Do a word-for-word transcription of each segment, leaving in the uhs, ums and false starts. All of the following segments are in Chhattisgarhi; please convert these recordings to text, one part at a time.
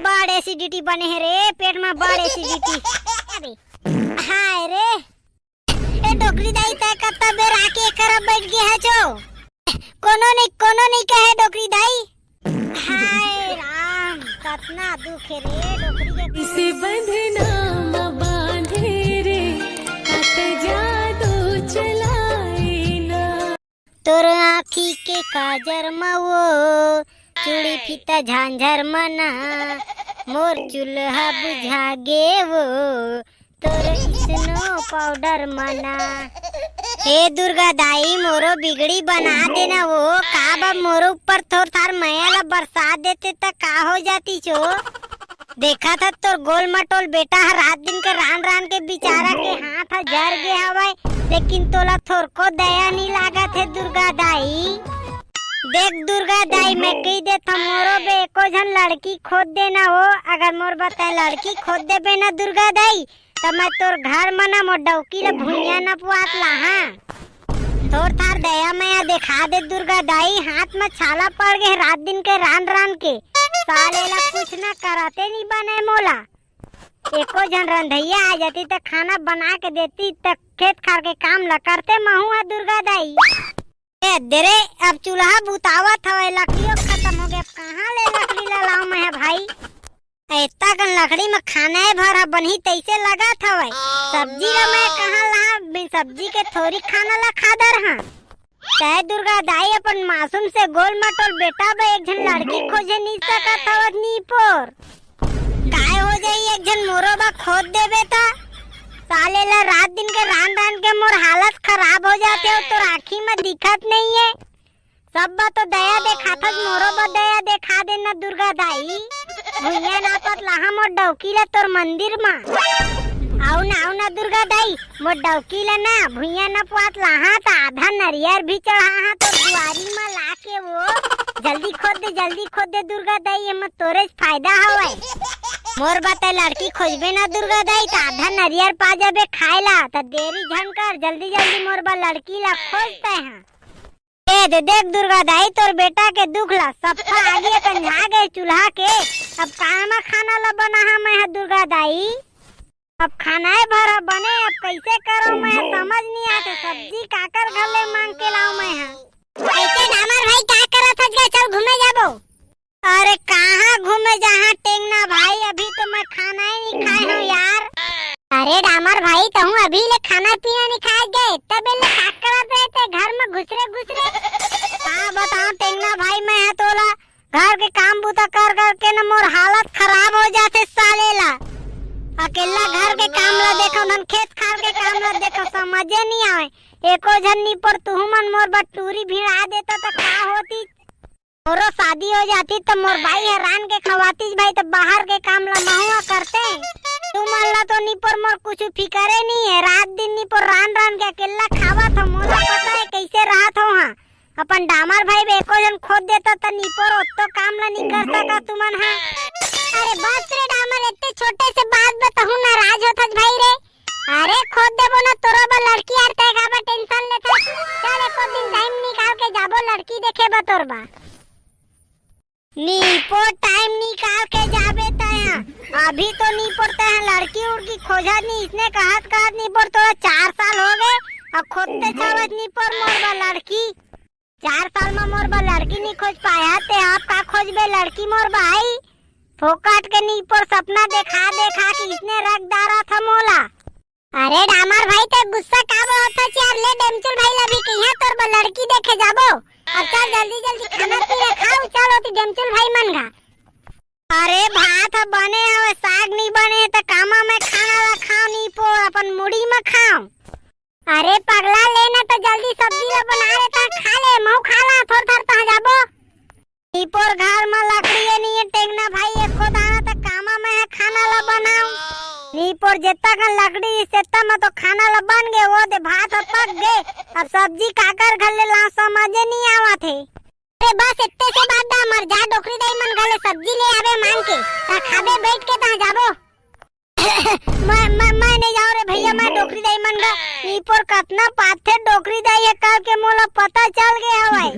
बड़ एसिडिटी बने हे रे, पेट म बड़ एसिडिटी। अबे, हाय रे। ए डोकरी दाई, तैं कत्ता बेर आके एकर बैठ गे हचो? कोनो नहीं, कोनो नहीं कहे डोकरी दाई। हाय राम, कतना दुख हे रे डोकरी के। इसे बंधना म बांधे रे, कत जादू चलाए ना। तोर आँखी के काजर म वो, चूड़ी फीता झांझर मना, मोर चूल्हा बुझा गे वो, तोर स्नो पाउडर मना। हे दुर्गा दाई, मोरो बिगड़ी बना देना वो, का बा मोरो ऊपर थोर थार मया ला बरसा देते त का हो जाती छो? देखा था तोर गोल मटोल बेटा ह रात दिन के रान रान के बिचारा के हाथ ह जर गे हवय, लेकिन तोला थोरको दया नी लागत हे दुर्गा दाई। देख दुर्गा दाई, मैं कही देत हंव, मोरो बे एको झन लड़की खोज देना हो। अगर मोर बताए लड़की खोज देबे ना दुर्गा दाई, त मैं तोर घर म ना मोर डौकी ल भुइयां न पुआत लाहां। थोर थार दया मया देखा दे दुर्गा दाई, हाथ म छाला पड़ गे रात दिन के रान रान के। साले ला कुछ न कराते नी बने मोला। एको झन रंधैया आ जाती त खाना बना के देती त खेत खार के काम ला करते महू ह दुर्गा दाई। ए दे रे, अब चूल्हा बुतावत हवय, लकड़ियों खत्म हो गए, अब कहाँ ले लकड़ी ला लाऊं मैं ह भाई? एतना कन लकड़ी म खाना ए भर ह बनही तइसे लगत हवय। सब्जी ला मैं कहाँ लाहां, बिन सब्जी के थोरी खाना ला खा डरहां। तैं दुर्गा दाई अपन मासूम से गोल मटोल बेटा बर एक झन लड़की खोजे नी सकत हवत नीपोर। काय हो जाही एक झन मोरो बर खोज देबे त? साले ला रात दिन के रांध रांध के मोर हालत खराब हो जाथे अउ तोर आँखी म दिखत नइये। सब बर तो दया देखाथस, मोरो बर दया देखा देना दुर्गा दाई। भुइयां नापत लाहां मोर डौकी ला तोर मंदिर म। आऊ ना, आऊ ना दुर्गा दाई, मोर डौकी ला ना भुइयां नपवात लाहां त आधा नरियर भी चढ़ाहां तोर दुआरी म लाके वो। जल्दी खोद दे, जल्दी खोद दे दुर्गा दाई, एमा तोरेच फायदा हवय। मोर बर तैं लड़की खोजबे ना दुर्गा दाई त आधा नरियर पा जाबे खाए ला, त देरी झन कर, जल्दी जल्दी मोर बर लड़की ला खोज तैं हा। ए दे देख दुर्गा दाई, तोर बेटा के दुख ला सफ्फा आगी अकन झा गए चूल्हा के। अब कामा खाना ला बनाहां मैं ह दुर्गा दाई? अब खानाए भर ह बने, अब कइसे करंव मैं ह समझ नी आत हे। सब्जी काकर घर ले मांग के लाऊं मैं ह? अइसे डामर भाई का करत हस गा? चल घूमे जाबो। अरे कहाँ घूमे जाहां टेंगना भाई, अभी तो मैं खानाए नी खाए हंव यार। अरे डामर भाई, तहूं अभी ले खाना पीना नी खाए गए, तब ले का करत रहे तैं घर म घुसरे घुसरे? का बताओं टेंगना भाई, मैं ह तोला घर के काम बूता कर कर के न मोर हालत खराब हो जाथे साले ला। अकेल्ला घर के काम ला देखंव, धन खेत खार के काम ला देखंव, समझे नी आवे। एको झन नी पर तुहू मन मोर बर टूरी भिड़ा देता त का होती? मोरो शादी हो जाती त मोर बाई ह रांध के खवातीस भाई, त बाहर के काम ला महूं ह करते। तुमन ला तो नी पर मोर कुछु फिकरे नी हे, रात दिन नी पर रांध रांध के अकेल्ला खावत हंव, मोला पता हे कइसे रहत हंव हां। अपन डामर भाई बर एको झन खोज देता त नी पर ओत्तो काम ला नी कर सकत तुमन हा। अरे बस रे डामर, एत्ते छोटे से बात बर तहूं नाराज होथस भाई रे। अरे खोज देबो ना तोरो बर लड़की यार, तैं काबर tension लेथस। चल एको दिन time निकाल के जाबो लड़की देखे बर तोर बर। नीपोर time निकाल के जाबे तैं हा। अभी तो नीपोर तैं हा लड़की उड़की खोजत नी, इसने कहत कहत नीपोर तोला चार साल हो गए, अउ खोजते चावत नीपोर मोर बर लड़की। चार साल म मोर बर लड़की नी खोज पाए हा, तैं अब का खोजबे लड़की मोर बर? फोकट के नीपोर सपना देखा देखा के इसने रख डारत ह मोला। अरे डामर भाई, तैं गुस्सा काबर होथस यार? ले डेमचुल भाई ला भी कहिहां तोर बर लड़की देखे जाबो। अब चल जल्दी जल्दी खाना पीना खाव, चल ओती डेमचुल भाई मन घर। अरे भात ह बने हवय, साग नी बने हे त कामा मैं खाना ला खांव नीपोर, अपन मुड़ी म खांव। अरे पगला, ले ना त जल्दी सब्जी ला बना लेथंव, खा ले, महूं खा ला, थोर थोर तहां जाबो। नीपोर घर म लकड़ी ए नी हे टेंगना भाई, एको दाना, त कामा मैं ह खाना ला बनांव। नीपोर जेत्ता कन लकड़ी रिहिस तेत्ता म तो खाना ला बन गे, वो दे भात ह पक गे, अब सब्जी काकर घर ले लांव समझे नी आवत हे। अरे बस एत्ते से बात दा, मर जा डोकरी दाई मन घर ले सब्जी ले आबे मांग के, त खाबे बइठ के तहां जाबो। मैं, मैं, मैं नहीं जाओ रे भैया, मैं डोकरी दाई मन घर। नीपोर कतना पाथे डोकरी दाई हे, कल के मोला पता चल गे हवय।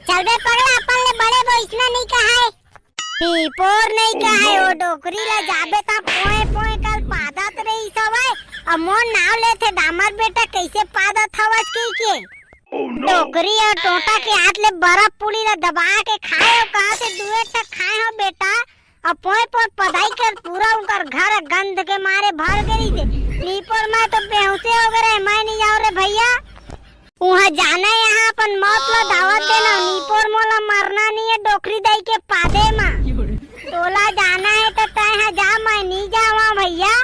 चल बे पगला, अपन ले बड़े वो इसना नहीं कहाए। निपोर नहीं कहे, ओ डोकरी ला जाबे त पोए पोए कल पादत रहिस हवय। अब मोर नाव लेथे, डामर बेटा कइसे पादत हवस कहिके। डोकरी अउ टोंटा के हाथ ले बर्फ पूड़ी ला दबा के खाए, अउ कहा से दुए ठक खाए हो बेटा। अब पोए पोए पदाई कर पूरा उनकर घर गंध के मारे भर गे रहिसे। निपोर मैं तो बेहोशे हो गे रहे, मैं नहीं जाओ रे भैया। उहाँ जाना हे, यहाँ अपन मौत ला दावत देना, निपोर मोला मरना नहीं है डोकरी दाई के पादे मा। तोला जाना हे तो तय हा जा, मैं नहीं जावा भैया।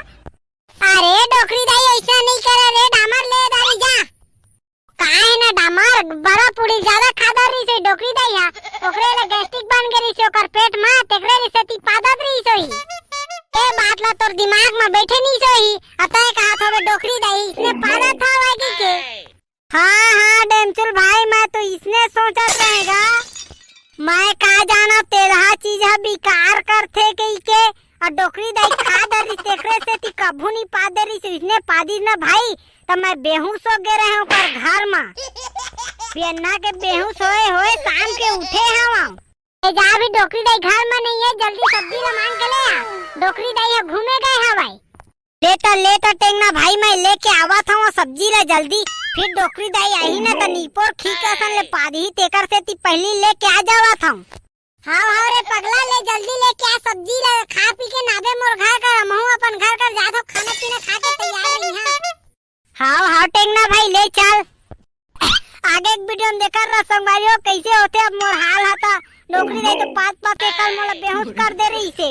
अरे डोकरी दाई ऐसा नहीं करे रे, डामर ले दारी जा। काहे ना डामर, बर्फ पूड़ी ज्यादा खादर रहिसे डोकरी दाई हा, ओकरे ले गैस्ट्रिक बन गे रहिसे ओकर पेट मा, तेकरे ले सेती पादत रहिस होही। ए बात ला तोर दिमाग मा बैठे नहीं सोही, अतः कहा था डोकरी दाई इसने पादत हवय कहिके। हाँ, हाँ, डेमचुल भाई, मैं तो इसने सोचत रहेगा। मैं का जाना तेलहा चीज ह बेकार करथे कहिके, अउ डोकरी दाई खा डरिस, तेकरे सेती कभू नहीं पादे रहिस, इसने पादिस ना भाई, त मैं बेहोश हो गे रहे ओकर घर मा। बियन्ना के बेहोश होए होए शाम के उठे हवं। ए जा, अभी डोकरी दाई घर मा नहीं है, जल्दी सब्जी ला मांग के ले आ, डोकरी दाई ह घूमे गए हवय। ले त, ले त टेंगना भाई, मैं लेके आवत हवं सब्जी ला जल्दी, फिर डोकरी दाई आही ना त निपोर खींच असन ले पादही, तेकर सेती पहिली लेके आ जावत हवं। हाव, हाव रे पगला, ले जल्दी लेके आ सब्जी ला, खा पी के नाबे मोर घर कर, महू अपन घर कर जात हो, खाना पीना खा के तैयार रही हां। हाव, हाव टेंगना भाई, ले चल। आगे के वीडियो में देखत रह संगवारी हो, कैसे होथे अब मोर हाल हा त, डोकरी दाई तो पाद पाद के कल मोला बेहोश कर दे रहिसे।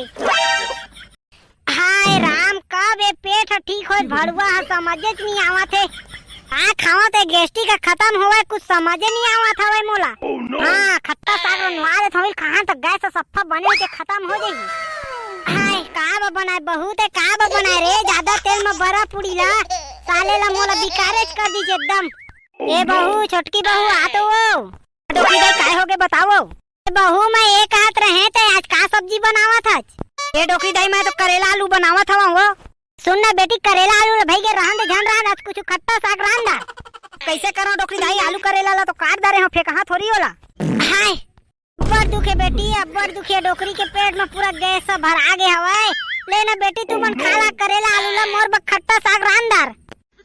हाय राम, कब ए पेट ह ठीक होय, भड़ुआ ह समझेच नइ आवत हे। का खावत हे, गैस्ट्रिक ह खतम होवय, कुछ समझे नइ आवत हवय मोला। हाँ, खट्टा साग रंधवा लेत हवं, खाहन त गैस ह सफ्फा बने के खतम हो जाही। हाय, का ब बनाय, बहू ते का ब बनाय रे, जादा तेल म बरा पूड़ी ला, साले ला मोला बिकारेच कर दीस एकदम। ए बहू, छोटकी बहू, आ तो वो। डोकरी दाई, काय होगे बतावव? ए बहू, मैं ए कहत रहें, ते आज का सब्जी बनावत हच? ए डोकरी दाई, मैं तो करेला आलू बनावत हवं वो। सुन ना बेटी, करेला आलू ल भई गे रहन दे, झन रहन, आज कुछ खट्टा साग रांध डार। कैसे करंव डोकरी दाई, आलू करेला ला तो काट डारे हंव, फेंकहां थोरी ओला। हाय, अब्बड़ दुख हे बेटी, अब्बड़ दुख हे, डोकरी के पेट म पूरा गैस ह भरा गे हवय। ले ना बेटी, तुमन खा ला करेला आलू ला, मोर बर खट्टा साग रांध डार।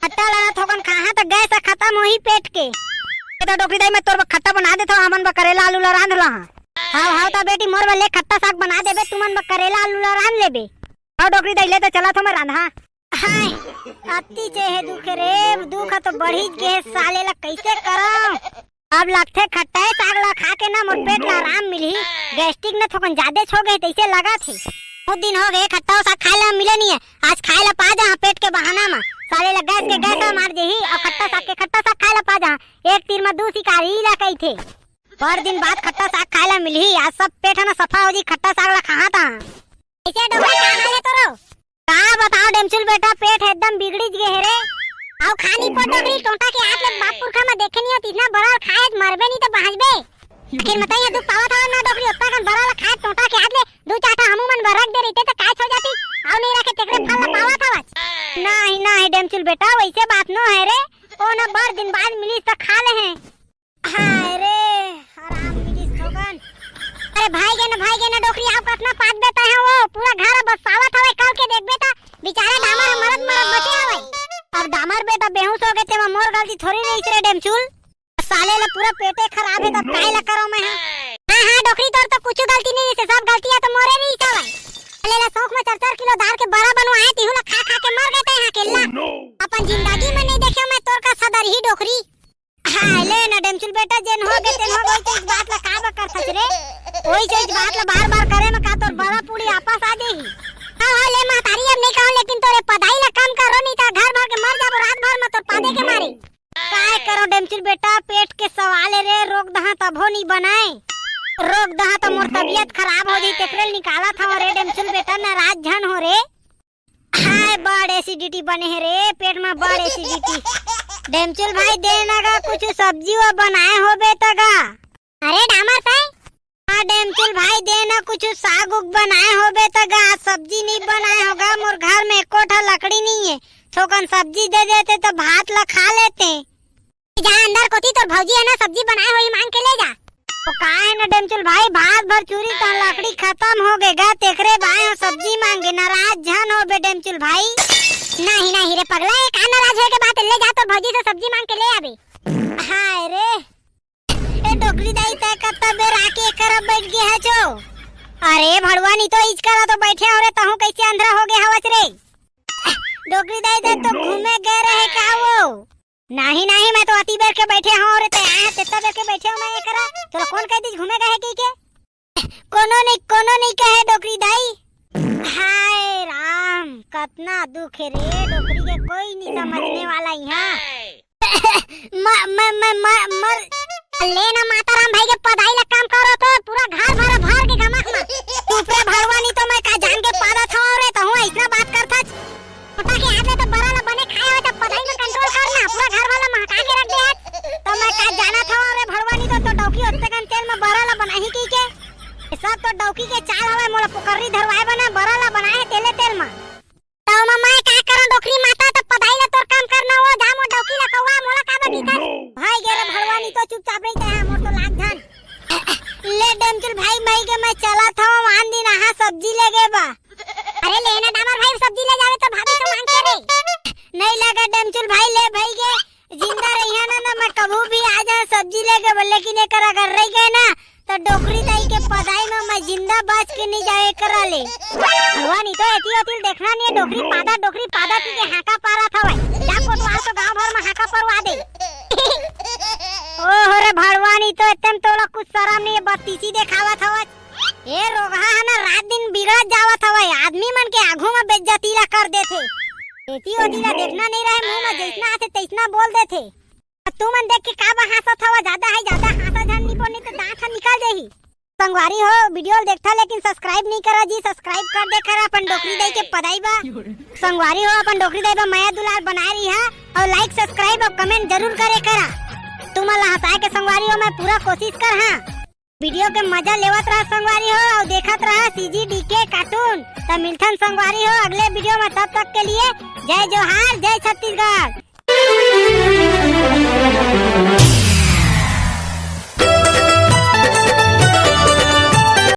खट्टा ला ना थोकन खाहा त गैस ह खतम होही पेट के। ए त डोकरी दाई, मैं तोर बर खट्टा बना देथंव, हमन बर करेला आलू ला रांध लाहा। हाव, हाव त बेटी, मोर बर ले खट्टा साग बना देबे, तुमन बर करेला आलू ला रांध लेबे। हाव डोकरी दाई, ले त चलत हंव मैं रांधा। हाय, अति चे हे दुख रे, दुख ह तो बढ़ी गे हे, साले ला कैसे करंव? अब लगथे खट्टाए साग ला खा के ना मोर पेट ला आराम मिलही, गैस्ट्रिक न थोकन जादेच हो गे तइसे लगत हे। बहुत दिन हो गे खट्टा साग खाए ला मिले नइ हे, आज खाए ला पा जाहां पेट के बहाना मा, साले ला गैस के गैस मार देही, अउ खट्टा साग के खट्टा साग खाए ला पा जाहां, एक तीर मा दू शिकार इही ला कहिथे। बड़ दिन बाद खट्टा साग खाए ला मिलही, आज सब पेट ह ना सफा हो जी, खट्टा साग ला खाहा त। कैसे डोकरी, का हाल हे तोरो? का बतावं डेमचुल बेटा, पेट ह एकदम बिगड़िच गे हे रे। अउ खा नी पो डोकरी, टोंटा के हाथ ले बाप पुरखा म देखे नइ हो, इतना बरा ल खाए त मरबे नइ त बांचबे। आखिर म तइहां दुख पावत हवस ना डोकरी, ओतना कन बरा ल खाए टोंटा के हाथ ले, दू चार ठा हमू मन बर रख दे रहिते त काय हो जातिस, अउ नइ रखे तेकरे फल ल पावत हवस। नहीं, नहीं डेमचुल बेटा, वइसे बात नो हे रे, ओ ना बड़ दिन बाद मिलिस त खा ले हें। हाय रे, हराम मिलिस थोकन। अरे भाई गे ना, भाई गे ना, डोकरी अउ कतना पादबे तैं ह वो, पूरा घर बसावत हवय, कल के देखबे त बिचारा डामर ह मरत मरत बचे हवय। अब डामर बेटा बेहोश हो गे तेमा मोर गलती थोरी रहिस रे डेमचुल। साले ला पूरा पेटे खराब हे, तब काय ला करंव मैं ह? हाँ, हाँ, डोकरी तोर तो कुछु गलती नइ रहिस, सब गलती ह तो मोरे रहिस हवय। साले ला सौंख म चार चार किलो दार के बरा बनवाए, तिहू ला खा खा के मर गे तैं ह अकेल्ला। अपन जिंदगी म नइ देखेंव मैं तोर कस सदरही डोकरी। हाय, ले ना डेमचुल बेटा, जेन हो गे, तेन हो गे, ओइच बात ला का बकर थच रे? ओइच बात ला बार-बार करे म का तोर बरा पूड़ी आपस आ जाही? हाँ, हाँ, ले महतारी, अब नइ कहंव, लेकिन तोरे पदाई ला कम करो, नइ त घर भर के मर जाबो रात भर म तोर पादे के मारे। काय करो डेमचुल बेटा, पेट के सवाल हे रे, रोक दहा तभो नइ बनाय। रोक दहा त मोर तबियत खराब हो जाही, तेकरे निकालत हंव रे डेमचुल बेटा, नाराज झन हो रे। हाय, बड़ एसिडिटी बने हे रे, पेट म बड़ एसिडिटी। डेमचुल भाई, दे ना गा, कुछु सब्जी वो बनाए होबे त गा। अरे डामर तैं? हाँ, डेमचुल भाई, दे ना, कुछु साग उग बनाए होबे त गा। सब्जी नइ बनाए हों गा, मोर घर म एको ठा लकड़ी नइ हे। थोकन सब्जी दे देते त भात ला खा लेते। जा अंदर कोती, तोर भौजी हे ना, सब्जी बनाए होही, मांग के ले जा। तो का हे ना डेमचुल भाई, भात भर चूरी त लकड़ी खतम हो गे गा, तेकरे बर आए हंव सब्जी मांगे। नाराज झन होबे डेमचुल भाई। नहीं नहीं रे पगला, ये का नाराज होए के बात हे, ले जा तोर भौजी से सब्जी मांग के ले आबे। हाय रे, ए डोकरी दाई, तैं कत्ता बेर आके एकर बैठ गे हच ओ। अरे भड़वानी तो इचका ला तो बैठे हंव रे, तहूं कइसे अंधरा हो गे हवच रे? डोकरी दाई, तैं तो घूमे गे रहे का ओ? नहीं नहीं, मैं तो अति बेर के बैठे हंव रे, तैं आए हस तेत्ता बेर के बैठे हंव मैं एकरा, तोला कोन कहि दिस घूमे गे हे कहिके? कोनो नहीं, कोनो नहीं कहे डोकरी दाई। हाय राम, कतना दुख हे रे, डोकरी के कोई नहीं समझने वाला इहां। म-, म-, म-, म-, मर-, ले ना माता राम भाई के पदाई ला काम करो तो पूरा घर भर भर के गमक मा। चुप रे भड़वानी, तो मैं का जान के पादत हंव रे, तहूं अइसना बात करथच। मोटा के आदमी तो बरा ला बने खाए हो, तो पदाई में control कर ना, पूरा घर वाला महका के रख दे आज। तो मैं का जानत हंव रे भड़वानी, तो, तो डौकी ओतने कन तेल में बरा ला बनाही कहिके। ये सब तो डौकी के चाल हवय, मोला पोकर्री धरवाए बना बरा ला बनाए हे तेले तेल में। तो मैं, मैं का करंव डोकरी माता, तो पदाई ला तोर काम करना ओ, जा मोर डौकी ला कौवा, मोला का बगीता। भाई गे रे भड़वानी, तो चुपचाप रही तैं, मोर तो लाग झन। ले डेमचुल भाई, भाई के मैं चलत हंव, आन दिन आहा सब्जी लेगे बा। अरे ले ना डामर भाई, सब्जी ले जावे तो भाभी से मांग के रे। नहीं लगा डेमचुल भाई, ले भाई के जिंदा रहिहा ना, ना मैं कभू भी आ जा सब्जी लेके बोल, लेकिन एकर अगर रह गए ना तो डोकरी दाई के पदाई में मैं जिंदा बच के नहीं जाए एकरा ले। हुआ नहीं तो एती ओती देखना नहीं है, डोकरी पादा, डोकरी पादा की के हाका पारा था भाई। जा कोटवार तो गांव भर में हाका परवा दे। ओहो रे भड़वानी, तो एतम तोला कुछ शरम नहीं है, बत्तीसी देखावत हवच। ए रोगहा हे ना, रात दिन बिगड़त जावत हवय, आदमी मन के आघू म बेइज्जती ला कर देथे। एती ओती ला देखना नहीं रहे, मुंह म जइसना आथे तइसना बोल देथे। अब तुमन देख के का बा हांसत हवा, जादा हे जादा हांसा झन निपो, नहीं तो दांत ह निकल जाही। संगवारी हो, video ल देखथा लेकिन subscribe नहीं करा जी, subscribe कर दे करा, अपन डोकरी दाई के पदाई बा। संगवारी हो, अपन डोकरी दाई बा मया दुलार बनाए रही हा और like, subscribe और comment जरूर करे करा। तुमन ला हंसाए के संगवारी हो, मैं पूरा कोशिश कर हां। Video के मजा लेवत रहा संगवारी हो, और देखत रहा C G D K cartoon। त मिलथन संगवारी हो अगले video में, तब तक के लिए जय जोहार, जय छत्तीसगढ़।